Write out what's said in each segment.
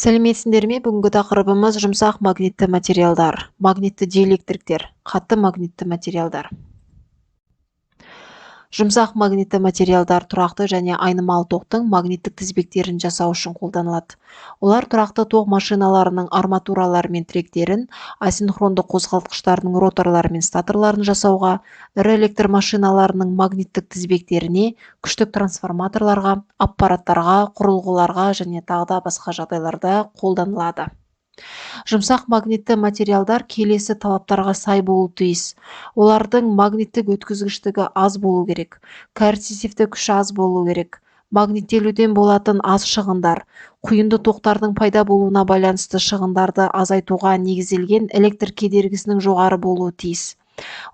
Сәлеметсіңдер ме? Бүгінгі тақырыбымыз жұмсақ магнитті материалдар, магнитті диэлектриктер, қатты магнитті материалдар. Жұмсақ магнитті материалдар тұрақты және айнымалы тоқтың магниттік тізбектерін жасау үшін қолданылады. Олар тұрақты тоқ машиналарының арматуралары мен тіректерін, асинхронды қозғалтқыштардың роторлары мен статорларын жасауға, ірі электр машиналарының магниттік тізбектеріне, күштік трансформаторларға, аппараттарға, құрылғыларға және тағы да басқа жағдайларда қолданылады. Жұмсақ магнитті материалдар келесі талаптарға сай болуы тиіс. Олардың магниттік өткізгіштігі аз болу керек, коэрцитивті күші аз болу керек, магниттелуден болатын аз шығындар, құйынды тоқтардың пайда болуына байланысты шығындарды азайтуға негізделген электр кедергісінің жоғары болуы тиіс.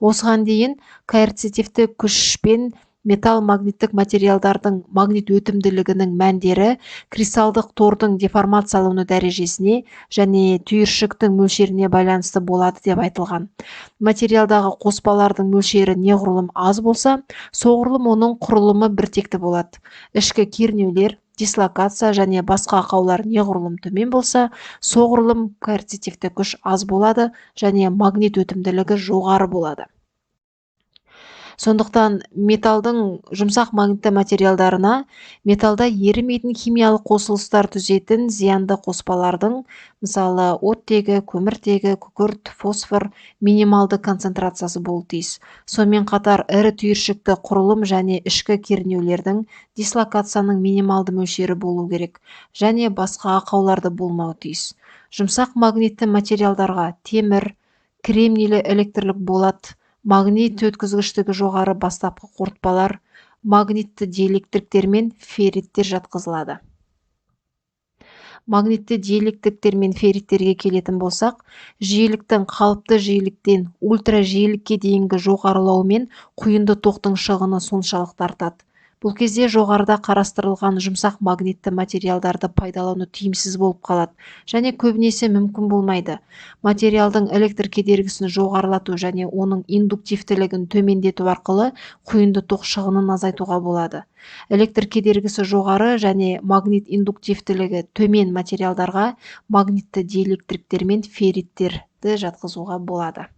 Осыған дейін коэрцитивті күш пен металл магниттік материалдардың магнит өтімділігінің мәндері кристалдық тордың деформациялану дәрежесіне және түйіршіктің мөлшеріне байланысты болады деп айтылған. Материалдағы қоспалардың мөлшері неғұрлым аз болса, соғұрлым оның құрылымы біртекті болады. Ішкі кернеулер, дислокация және басқа ақаулар неғұрлым төмен болса, соғұрлым коэрцитивті күш аз болады және магнит өтімділігі жоғары болады. Сондықтан металдың жұмсақ магнитті материалдарына металда ерімейтін химиялық қосылыстар түзетін зиянды қоспалардың, мысалы, оттегі, көміртегі, күкірт, фосфор минималды концентрациясы болуы тиіс. Сонымен қатар ірі түйіршікті құрылым және ішкі кернеулердің, дислокацияның минималды мөлшері болу керек және басқа ақауларды болмауы тиіс. Жұмсақ магнитті материалдарға темір, кремнийлі электрлік болат, магнит өткізгіштігі жоғары бастапқы қорытпалар, магнитті диэлектриктер мен ферриттер жатқызылады. Магнитті диэлектриктер мен ферриттерге келетін болсақ, жиіліктің қалыпты жиіліктен ультражиілікке дейінгі жоғарылауымен құйынды тоқтың шығыны соншалықты артады. Бұл кезде жоғарыда қарастырылған жұмсақ магнитті материалдарды пайдалану тиімсіз болып қалады және көбінесе мүмкін болмайды. Материалдың электр кедергісін жоғарылату және оның индуктивтілігін төмендету арқылы құйынды тоқ шығынын азайтуға болады. Электр кедергісі жоғары және магнит индуктивтілігі төмен материалдарға магнитті диэлектриктер мен ферриттерді жатқызуға болады.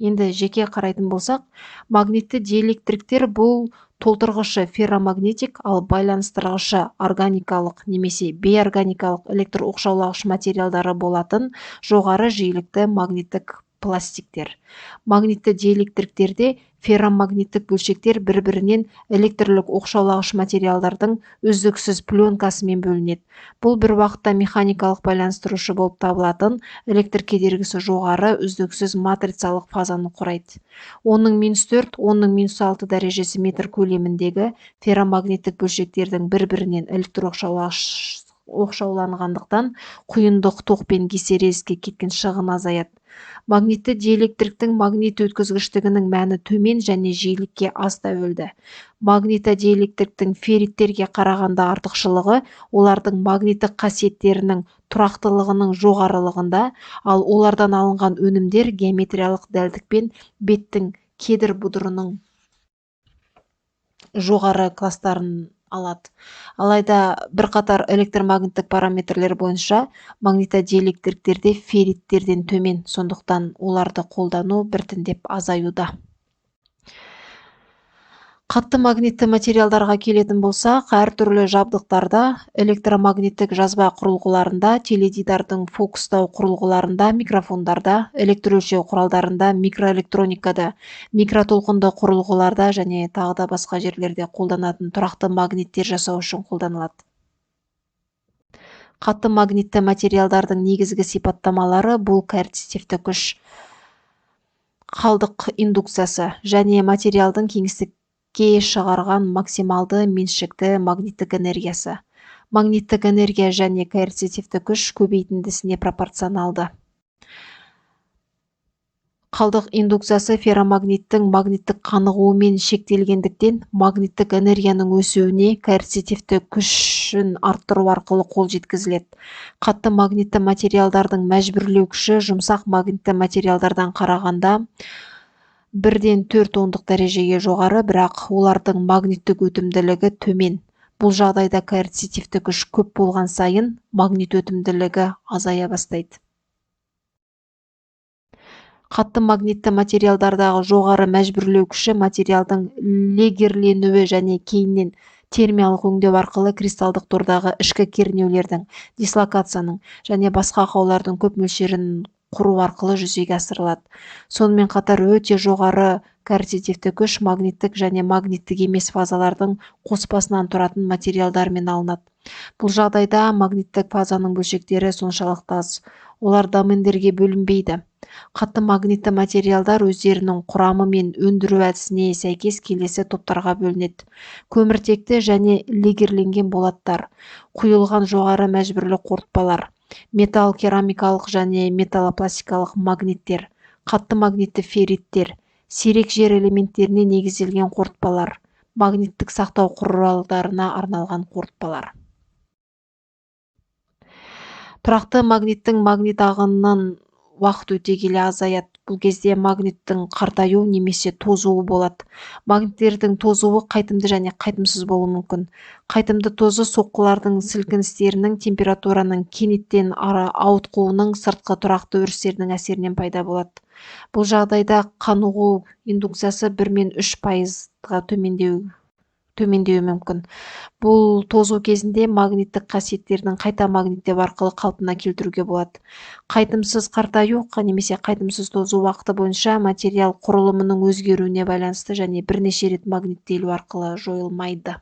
Енді жеке қарайтын болсақ, магнитті диэлектриктер бұл толтырғышы ферромагнетик, ал байланыстырғышы органикалық немесе бейорганикалық электр оқшаулағыш материалдары болатын жоғары жиілікті магниттік пластиктер. Магнитті диэлектриктерде ферромагниттік бөлшектер бір-бірінен электрлік оқшаулағыш материалдардың үздіксіз пленкасымен бөлінеді. Бұл бір уақытта механикалық байланыстырушы болып табылатын электр кедергісі жоғары үздіксіз матрицалық фазаны құрайды. 10-4, 10-6 дәрежесі метр көлеміндегі ферромагниттік бөлшектердің бір-бірінен электр оқшауланғандықтан құйындық тоқ пен гистерезиске кеткен шығын азаяды. Магнитті диэлектриктің магнит өткізгіштігінің мәні төмен және жиілікке аз тәуелді. Магнитодиэлектриктің ферриттерге қарағанда артықшылығы олардың магниттік қасиеттерінің тұрақтылығының жоғарылығында, ал олардан алынған өнімдер геометриялық дәлдікпен беттің кедір бұдырының жоғары кластарын алады. Алайда бірқатар электромагниттік параметрлер бойынша магнитодиэлектриктерде ферриттерден төмен, сондықтан оларды қолдану біртіндеп азаюда. Қатты магнитті материалдарға келетін болсақ, әртүрлі жабдықтарда, электромагниттік жазба құрылғыларында, теледидардың фокустау құрылғыларында, микрофондарда, электр өлшеу құралдарында, микроэлектроникада, микротолқынды құрылғыларда және тағы да басқа жерлерде қолданатын тұрақты магниттер жасау үшін қолданылады. Қатты магнитті материалдардың негізгі сипаттамалары бұл коэрцитивті күш, қалдық индукциясы және материалдың кеңістікке шығарған максималды меншікті магниттік энергиясы. Магниттік энергия және коэрцитивті күш көбейтіндісіне пропорционалды. Қалдық индукциясы ферромагниттің магниттік қанығуымен шектелгендіктен магниттік энергияның өсуіне коэрцитивті күшін арттыру арқылы қол жеткізіледі. Қатты магнитті материалдардың мәжбүрлеу күші жұмсақ магнитті материалдардан қарағанда 1,4 дәрежеге жоғары, бірақ олардың магниттік өтімділігі төмен. Бұл жағдайда коэрцитивті күш көп болған сайын магнит өтімділігі азая бастайды. Қатты магнитті материалдардағы жоғары мәжбүрлеу күші материалдың легерленуі және кейіннен термиялық өңдеу арқылы кристалдық тордағы ішкі кернеулердің, дислокацияның және басқа ақаулардың көп мөлшерін құру арқылы жүзеге асырылады. Сонымен қатар өте жоғары коэрцитивті күш магниттік және магниттік емес фазалардың қоспасынан тұратын материалдармен алынады. Бұл жағдайда магниттік фазаның бөлшектері соншалықты аз, олар домендерге бөлінбейді. Қатты магнитті материалдар өздерінің құрамы мен өндіру әдісіне сәйкес келесі топтарға бөлінеді. Көміртекті және легерленген болаттар, құйылған жоғары мәжбүрлі қорытпалар, металл керамикалық және металлопластикалық магниттер, қатты магнитті ферриттер, сирек жер элементтеріне негізделген қорытпалар, магниттік сақтау құралдарына арналған қорытпалар. Тұрақты магниттің магнит ағынын уақыт өте келе азаяды. Бұл кезде магниттің қартаюы немесе тозуы болады. Магниттердің тозуы қайтымды және қайтымсыз болуы мүмкін. Қайтымды тозу соққылардың сілкіністерінің, температураның кенеттен ауытқуының, сыртқы тұрақты өрістердің әсерінен пайда болады. Бұл жағдайда қанығу индукциясы 1 мен 3%-ға төмендеуі мүмкін. Бұл тозу кезінде магниттік қасиеттердің қайта магниттеу арқылы қалпына келтіруге болады. Қайтымсыз қартаю немесе қайтымсыз тозу уақыты бойынша материал құрылымының өзгеруіне байланысты және бірнеше рет магниттелу арқылы жойылмайды.